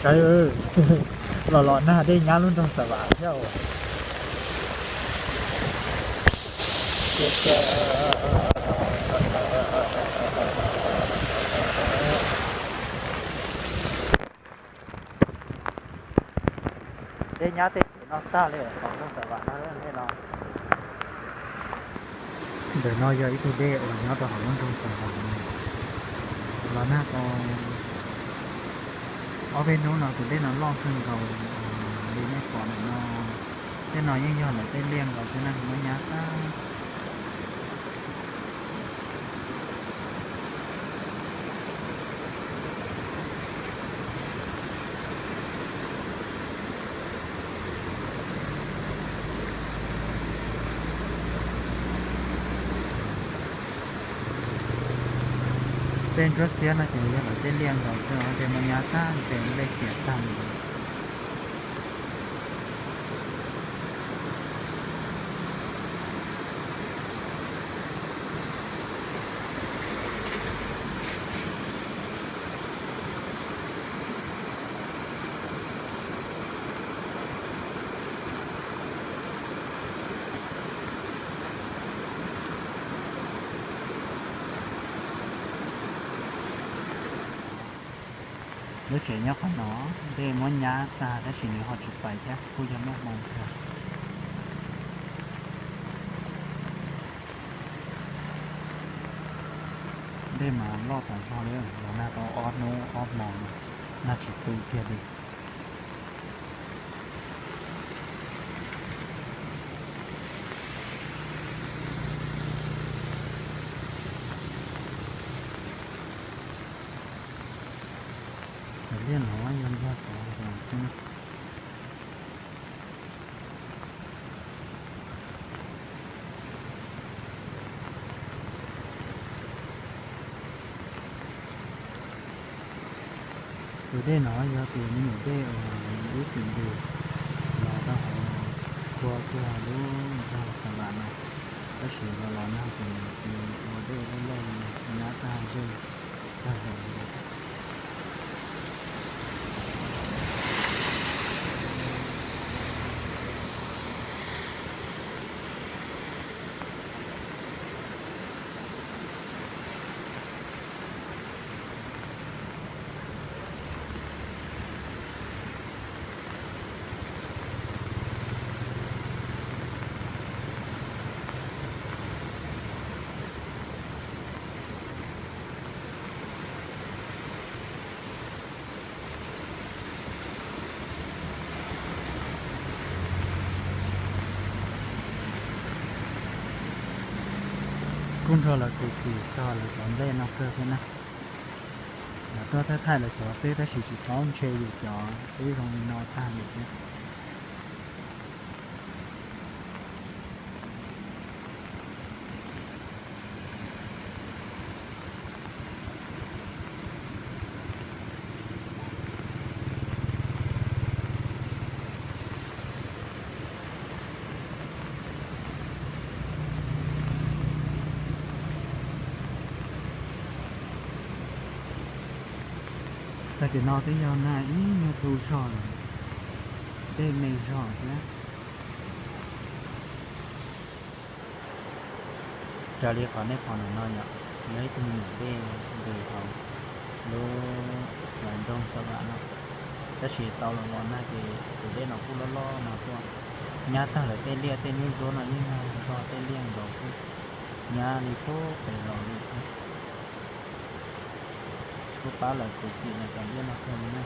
Los los nag dej nyab lub nroog Xav Vam thiab. Dej nyab tej no tag li, nroog Xav Vam no. Ntawm no yog ib tug dej uas nyob rau hauv lub nroog Xav Vam no. Los nag tau ob peb hnub no tus dej no loj kawg nkaus li nej pom ntawm no. Tej no yeej yog lawv tej liaj nkaus xwb na, muab nyab tag. Tej ntsuab xiab no ces yog lawv tej liaj nkaus xwb os, tej muab nyab tag, tej lej xiam tag li. Lub tsev nyob qhov no, dej muab nyab tag tab sis nws ho tsis pais thiab, kuj yog muaj hmoo kawg. Dej mas loj tas zog li, los nag tau ob hnub ob hmo no, nag tsis tu kiag li. Cov liaj no yog npog tod los xwb. Tus dej no yog tus me nyuam dej uas ib txwm ntws los rau hauv tua kiag lub nroog Xav Vam no, tab sis los los nag ces nws ua dej loj loj li, nyab tag zej tag zos li. Kuj nrog lawv khuv xim txog lawv cov nplej no kawg thiab na. Lawv tuaj thaij thaij lawv cov xwb tab sis tsis paub ntshe yus cov twb zoo li no tag li thiab. Tag kis no twb yog nag ib nyuag tu zog lawm, dej me zog thiab. Raws li qhov nej pom ntawm no yom, yog ib tug me nyuam dej ntws hauv lub nroog Xav Vam no, tab sis tau los los nag ces tus dej no kuj loj loj no tuaj, nyab tag lawv tej liaj tej ntsuab ntsuab no yeej yog zog tej liaj nkaus xwb, nyab li puag pem los li xwb. Kuj pab lawv khuv xim lawv cov liaj no kawg li na.